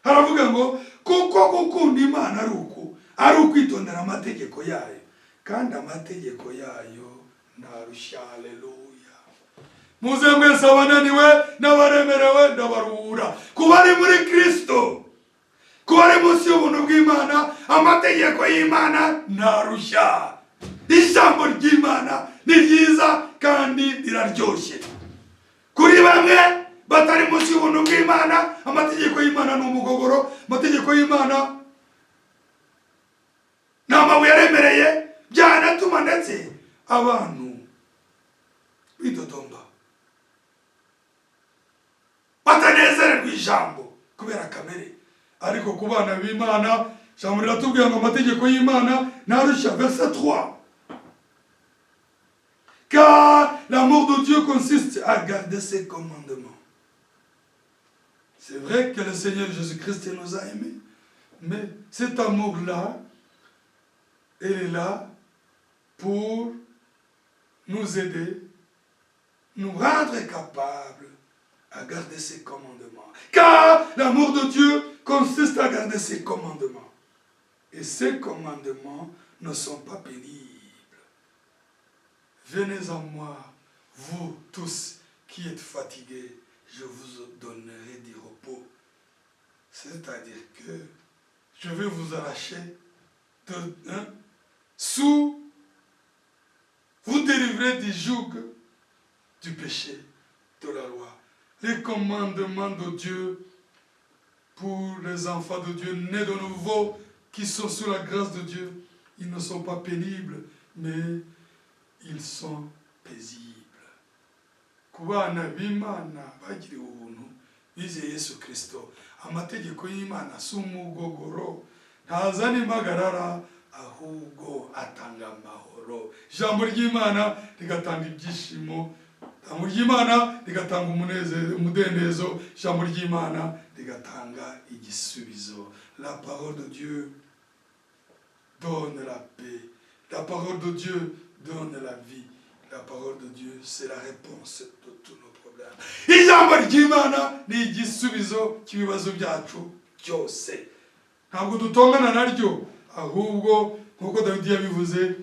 haravuga ngo kuko gukunda Imana ari uku, ari ukwitondera amategeko yayo, kandi amategeko yayo ntarushya. Haleluya! Muze mwese abananiwe n'abaremerewe, ndabaruhura. Ku bari muri Kristo, ku bari munsi y'ubuntu bw'Imana, amategeko y'Imana ntarushya. Ijambo ry'Imana ni ryiza kandi riraryoshye. Kuri bamwe batari munsi y'ubuntu bw'Imana, amategeko y'Imana ni umugogoro, amategeko y'Imana ni amabuye aremereye, byanatuma ndetse abantu bidodomba, batanezererwa ijambo kubera kamere. Ariko ku bana b'Imana, ijambo riratubwira ngo amategeko y'Imana ntarushya. Verset 3: car l'amour de Dieu consiste à garder ses commandements. C'est vrai que le Seigneur Jésus-Christ nous a aimés, mais cet amour-là, il est là pour nous aider, nous rendre capables à garder ses commandements. Car l'amour de Dieu consiste à garder ses commandements. Et ces commandements ne sont pas pénibles. Venez à moi, vous tous qui êtes fatigués, je vous donnerai du repos. C'est-à-dire que je vais vous arracher de, hein, sous, vous délivrer du joug du péché, de la loi. Les commandements de Dieu pour les enfants de Dieu nés de nouveau, qui sont sous la grâce de Dieu, ils ne sont pas pénibles, mais ils sont paisibles. Ku bana b'Imana bagiriwe ubuntu, bizeye Yesu Kirisito, amategeko y'Imana si umugogoro, ntazana impagarara, ahubwo atanga amahoro. Ijambo ry'Imana rigatanga ibyishimo, ijambo ry'Imana rigatanga umunezero, umudendezo, ijambo ry'Imana rigatanga igisubizo. La parole de Dieu donne la paix, la parole de Dieu donne la vie, la parole de Dieu, c'est la réponse de tous nos problèmes. Ijambo ry'Imana ni igisubizo cy'ibibazo byacu byose. Ntabwo dutongana naryo, ahubwo nk'uko Dawidi yabivuze,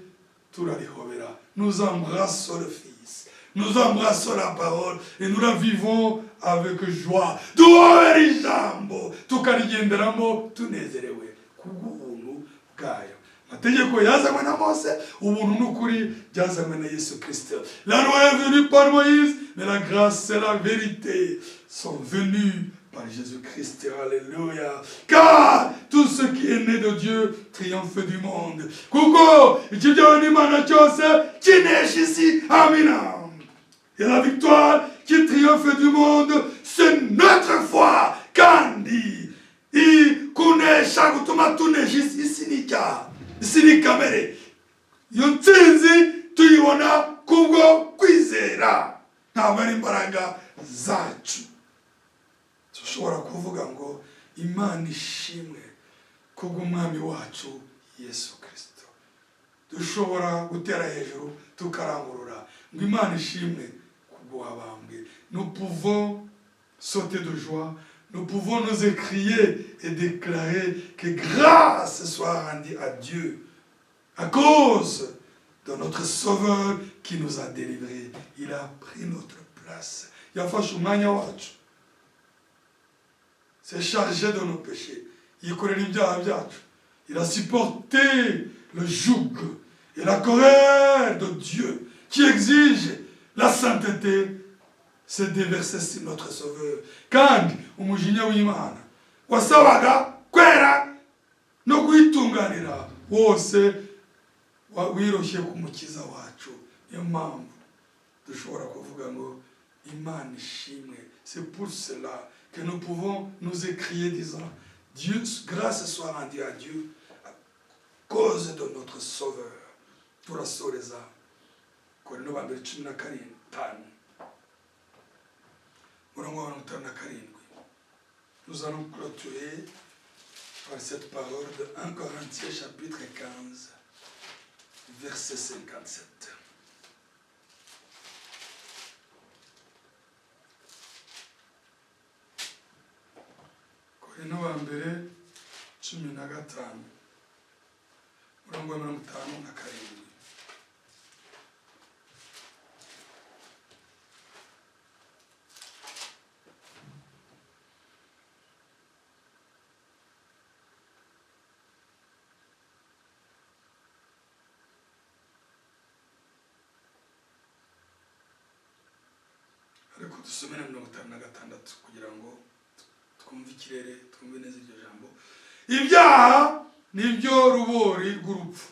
turarihobera. Nous embrassons le Fils, nous embrassons la parole et nous la vivons avec joie. Duhobera ijambo, tukarigenderamo tunezerewe kubw'ubuntu bwayo. Amategeko yazanywe na Mose, ubuntu n'ukuri byazanywe na Yesu Kristo. La loi est venue par Moïse, mais la grâce et la vérité sont venues par Jésus-Christ. Alléluia. Car tout ce qui est né de Dieu triomphe du monde. Kuko ikibyawe n'Imana cyose kinesha isi. Amina. Et la victoire qui triomphe du monde, c'est notre foi. Kandi kunesha gutuma tunesha isi, isi ni icyaha, isi ni kamere. Iyo ntsinzi tuyibona kubwo kwizera, ntabwo ari imbaraga zacu. Dushobora kuvuga ngo Imana ishimwe kubw'Umwami wacu Yesu Kirisito. Dushobora gutera hejuru, tukarangurura ngo Imana ishimwe kubw'uwabambwe. Nous pouvons sauter de joie, nous pouvons nous écrier et déclarer que grâce soit rendue à Dieu à cause de notre Sauveur qui nous a délivrés. Il a pris notre place, yafashe umwanya wacu. S'est chargé de nos péchés, yikorera ibyaha byacu. Il a supporté le joug et la colère de Dieu qui exige la sainteté s'est déversé sur notre sauveur. Kandi umujinya w'Imana wasabaga kwera no kwitunganira wose wiroshye ku Mukiza wacu. Niyo mpamvu dushobora kuvuga ngo Imana ishimwe. C'est pour cela que nous pouvons nous écrier disant: Dieu, grâce soit rendue à Dieu à cause de notre sauveur. Turasoreza Korinto ba mbere 15, murongo wa 57. Nous allons clôturer par cette parole de 1 Corinthiens chapitre 15, verset 57. Korinto wa mbere 15, murongo wa 57. Ariko dusome na 56 kugira ngo twumve ikirere, twumve neza iryo jambo. Ibyaha nibyo rubori rw'urupfu,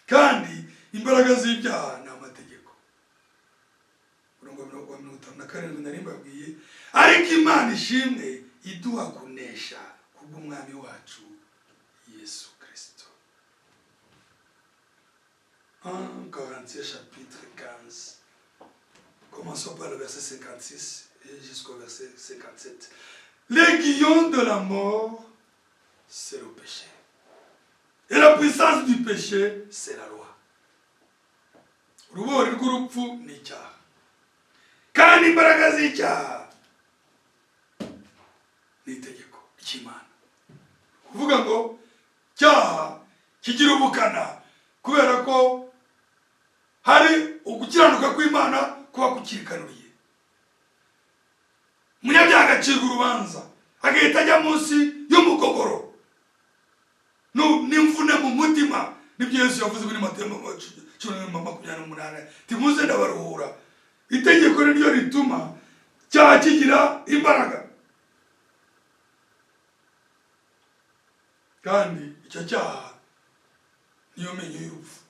kandi imbaraga z'ibyaha ni amategeko. Murongo wa 57 nari mbabwiye. Ariko Imana ishimwe iduha kunesha kubw'Umwami wacu Yesu Kristo. 1 Corinthiens chapitre 15. Commençons par le verset 56 et jusqu'au verset 57. L'aiguillon de la mort, c'est le péché. Et la puissance du péché, c'est la loi. Urubori rw'urupfu ni icyaha, kandi imbaraga z'icyaha ni itegeko ry'Imana. Kuvuga ngo cyaha kigira ubukana kubera ko hari ugukiranuka kw'Imana kuba kukirikanuriye. Umunyabyaha agacirwa urubanza, agahita ajya munsi y'umugogoro n'imvune mu mutima. Nibyo Yesu yavuze muri Matayo 10:28: "Timuze ndabaruhura." Itegeko ni ryo rituma cyaha kigira imbaraga, kandi icyo cyaha niyo menyo y'urupfu,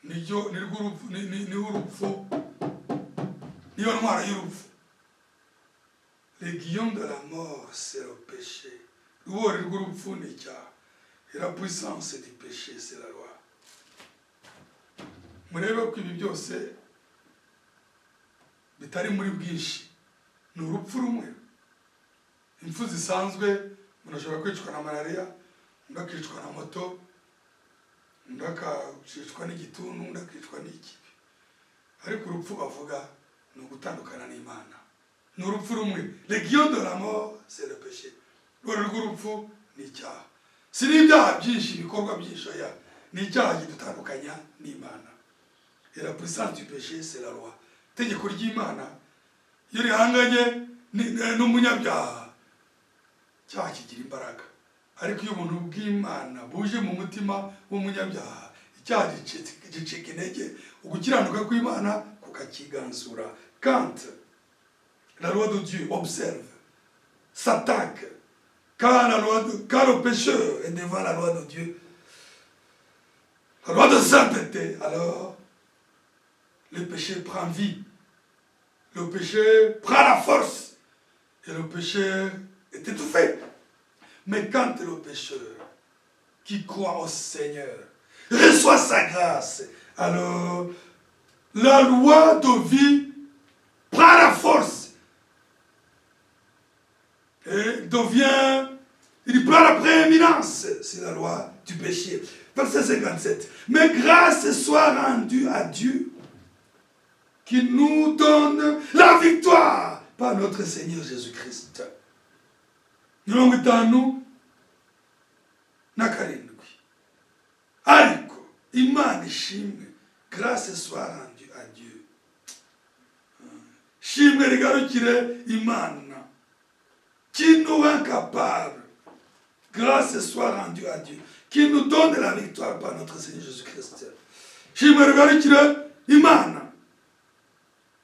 niryo nirwo urupfu, niho urupfu, niyo ntwaro y'urupfu. L'aiguillon de la mort, c'est le péché. Rubori rw'urupfu ni icyaha. Et la puissance du péché, c'est la loi. Murebe ko ibi byose bitari muri bwinshi, ni urupfu rumwe. Impfu zisanzwe, umuntu ashobora kwicwa na malariya, undi akicwa na moto, undi akicwa n'igituntu, undi akicwa n'ikibi. Ariko urupfu bavuga ni ugutandukana n'Imana, ni urupfu rumwe. L'aiguillon de la mort, c'est le péché. Urwo rw'urupfu ni icyaha. Si n'ibyaha byinshi, ibikorwa byinshi, oya, ni icyaha kidutandukanya n'Imana. Et la puissance du péché, c'est la loi. Itegeko ry'Imana iyo rihanganye n'umunyabyaha, cyaha kigira imbaraga. Ariko iyo ubuntu bw'Imana buje mu mutima w'umunyabyaha, icyaha gicika intege, ugukiranuka kw'Imana kukakiganzura. Quand la loi de Dieu observe, s'attaque, quand le pécheur est devant la loi de Dieu, la loi de sainteté, alors le péché prend vie, le péché prend la force et le péché est étouffé. Mais quand le pécheur qui croit au Seigneur reçoit sa grâce, alors la loi de vie prend la force et devient, il prend la prééminence sur la loi du péché. Verset 57. Mais grâce soit rendue à Dieu qui nous donne la victoire par notre Seigneur Jésus-Christ. 57. Ariko Imana ishimwe. Grâce soit rendue à Dieu, shimwe rigarukire Imana. qui nous rend capables. Grâce soit rendue à Dieu, qui nous donne la victoire par notre Seigneur Jésus-Christ. Shimwe rigarukire Imana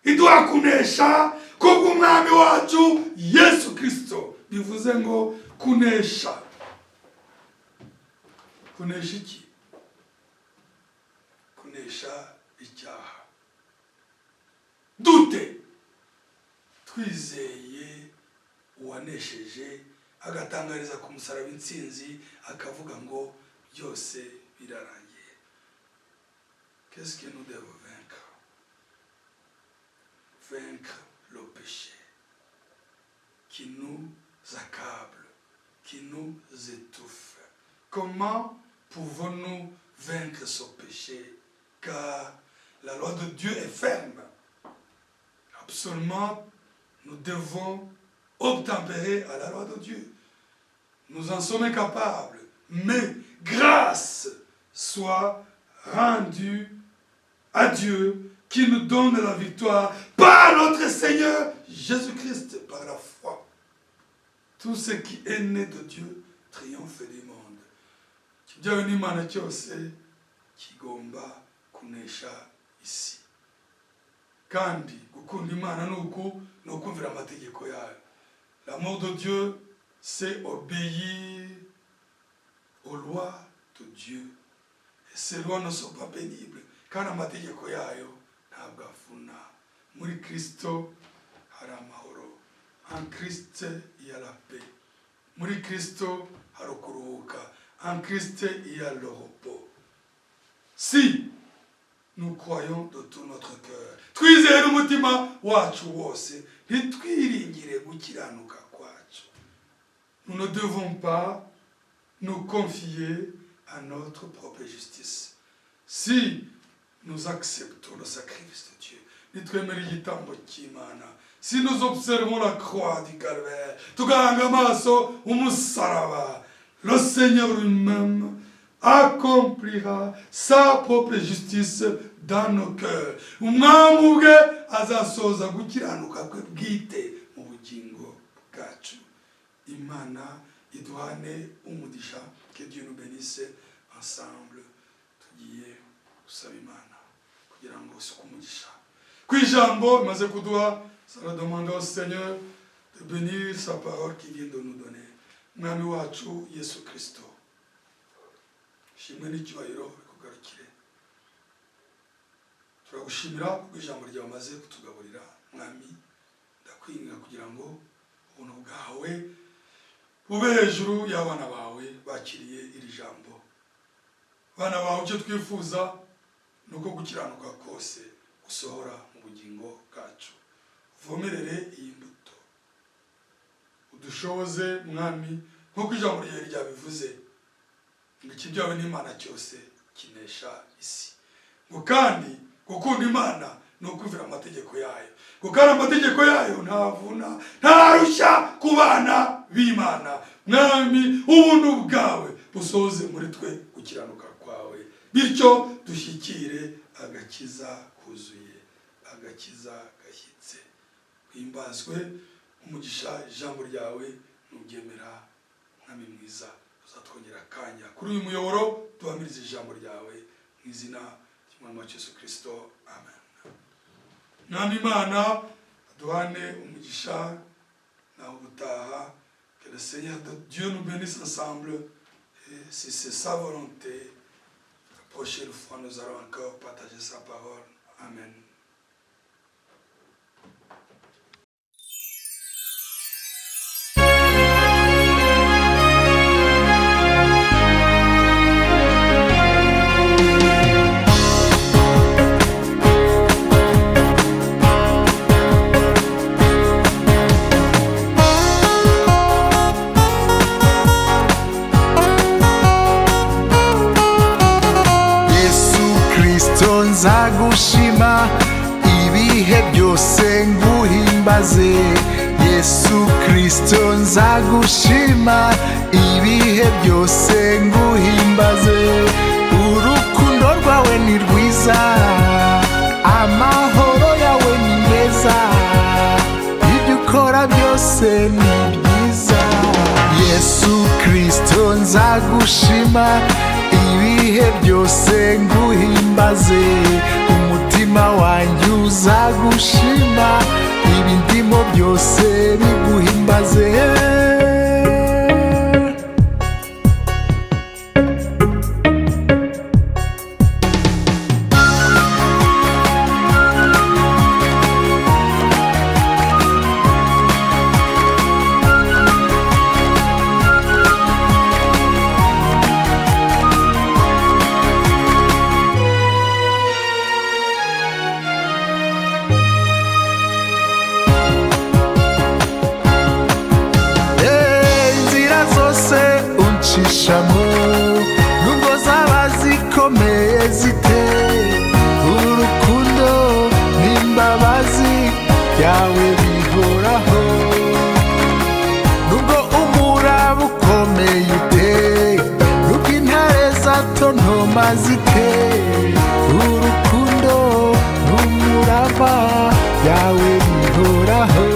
iduha kunesha kubw'Umwami wacu Yesu Kristo. Bivuze ngo kunesha, kunesha iki? Kunesha icyaha. Dute? Twizeye uwanesheje, agatangariza ku musaraba intsinzi, akavuga ngo byose birarangiye. Qu'est-ce que nous devons vaincre? Vaincre le péché qui nous accable, qui nous étouffe. Comment pouvons-nous vaincre ce péché? Car la loi de Dieu est ferme. Absolument, nous devons obtempérer à la loi de Dieu. Nous en sommes incapables, mais grâce soit rendue à Dieu qui nous donne la victoire par notre Seigneur Jésus-Christ, par la foi. Tout ce qui est né de Dieu triomphe du monde. Ikibyawe n'Imana cyose kigomba kunesha isi. Kandi gukunda Imana ni uku, ni ukumvira amategeko yayo. L'amour de Dieu, c'est obéir aux lois de Dieu. Et ces lois ne sont pas pénibles, kandi amategeko yayo ntabwo avuna. Muri Kristo hari amahoro. En Christ, il y a la paix. Muri Kristo hari ukuruhuka. En Christ, il y a le repos. Si nous croyons de tout notre cœur, twizere umutima wacu wose, ntitwiringire gukiranuka kwacu. Nous ne devons pas nous confier à notre propre justice. Si nous acceptons le sacrifice de Dieu, nitwemera igitambo cy'Imana, si nous observons la croix du Calvaire, tugahanga amaso umusaraba, le Seigneur lui-même accomplira sa propre justice dans nos cœurs. Umwami ubwe azasohoza gukiranuka kwe bwite mu bugingo bwacu. Imana iduhane umugisha. Que Dieu nous bénisse ensemble. Tugiye gusaba Imana kugira ngo isuke umugisha ku ijambo imaze kuduha. Ça demande au Seigneur de bénir sa parole qui vient de nous donner. Mwami wacu Yesu Kristo, shimwe n'icyubahiro bikugarukire. Turagushimira kubwo ijambo ryawe umaze kutugaburira. Mwami, ndakwinginga kugira ngo ubuntu bwawe bube hejuru y'abana bawe bakiriye iri jambo. Abana bawe, icyo twifuza ni uko gukiranuka kose gusohora mu bugingo bwacu. Uvomerere iyi mbuto, udushoboze, Mwami, nk'uko ijambo ryawe ryabivuze ngo ikibyawe n'Imana cyose kinesha isi, ngo kandi gukunda Imana ni ukumvira amategeko yayo, ngo kandi amategeko yayo ntavuna, ntarushya ku bana b'Imana. Mwami, ubuntu bwawe busohoze muri twe gukiranuka kwawe, bityo dushyikire agakiza kuzuye, agakiza gashyitse. Himbazwe umugisha ijambo ryawe. Nubyemera, Mwami mwiza, uzatwongera akanya kuri uyu muyoboro duhamirize ijambo ryawe, mu izina ry'Umwami wacu Yesu Kirisito, amen. Mwami Imana aduhane umugisha. Naho ubutaha. Que le Seigneur de Dieu nous bénisse ensemble et, si c'est sa volonté, la prochaine fois nous allons encore partager sa parole. Amen.
Yesu Kristo, nzagushima ibihe byose, nguhimbaze. Yesu Kristo, nzagushima ibihe byose, nguhimbaze. Urukundo rwawe ni rwiza, amahoro yawe ni meza, ibyo ukora byose ni byiza. Yesu Kristo nzagushima ibihe byose nguhimbaze, umutima wanjye uzagushima, ibindimo byose biguhimbaze. Inzira zose uncishamo, nubwo zaba zikomeye zite, urukundo n'imbabazi byawe bihoraho. Nubwo umuraba ukomeye ute, nubwo intare zatontoma zite, urukundo n'umurava byawe bihoraho.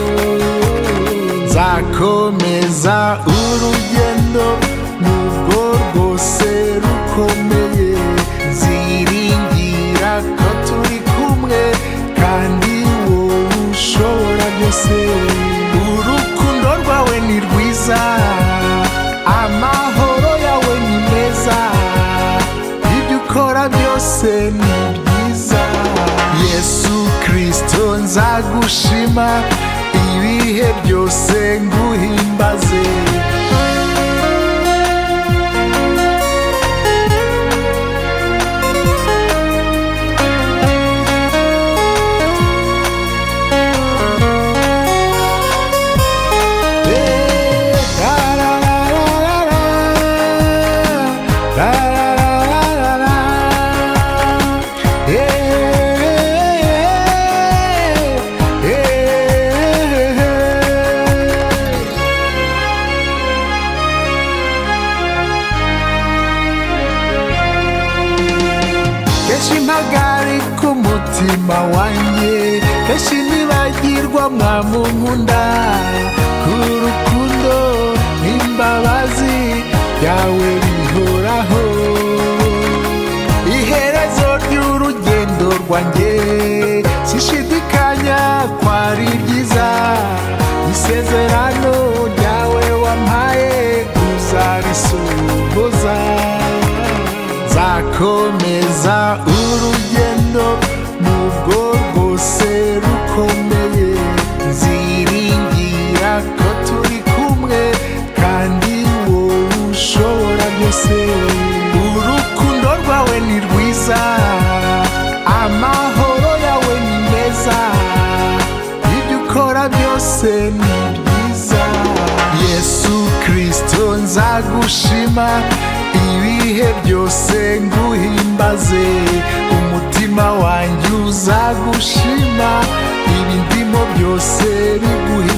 Nzakomeza urugendo nubwo rwose rukomeye, nziringira ko turi kumwe kandi wowe ushobora byose. Urukundo rwawe ni rwiza, amahoro yawe ni meza, ibyo ukora byose ni byiza. Yesu Kristo nzagushima ibihe byose nguhimbaze. Kenshi mpagarika umutima wanjye, kenshi nibagirwa mwamunkunda, ku rukundo n'imbabazi byawe bihoraho. Iherezo ry'urugendo rwanjye sishidikanya ko ari ryiza, isezerano ryawe wampaye uzarisohoza. Nzakomeza urugendo nubwo rwose rukomeye, nziringira ko turi kumwe kandi wowe ushobora byose. Urukundo rwawe ni rwiza, amahoro yawe ni meza, ibyo ukora byose ni byiza. Yesu Kristo nzagushima ibihe byose nguhimbaze, umutima wanjye uzagushima, ibindimo byose biguhimbaze.